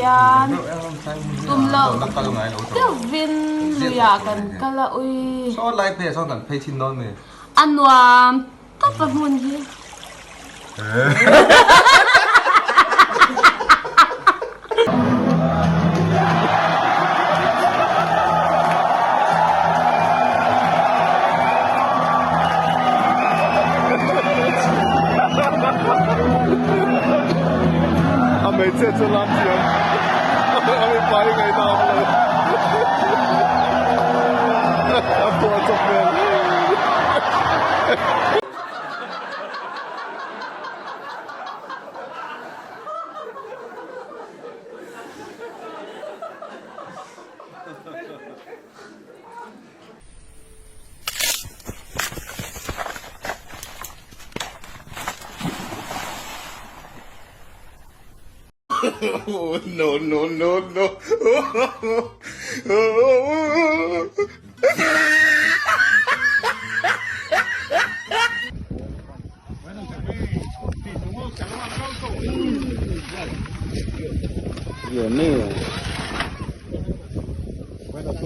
Hian tum loh deuhvin luiah kan kal a ui. A nuam tawp a hmun hi. A hmeichhia chu lam thiam a mipa hi ngaihna a awm lo a phuah chawp hmel. No no no no. Dios mío.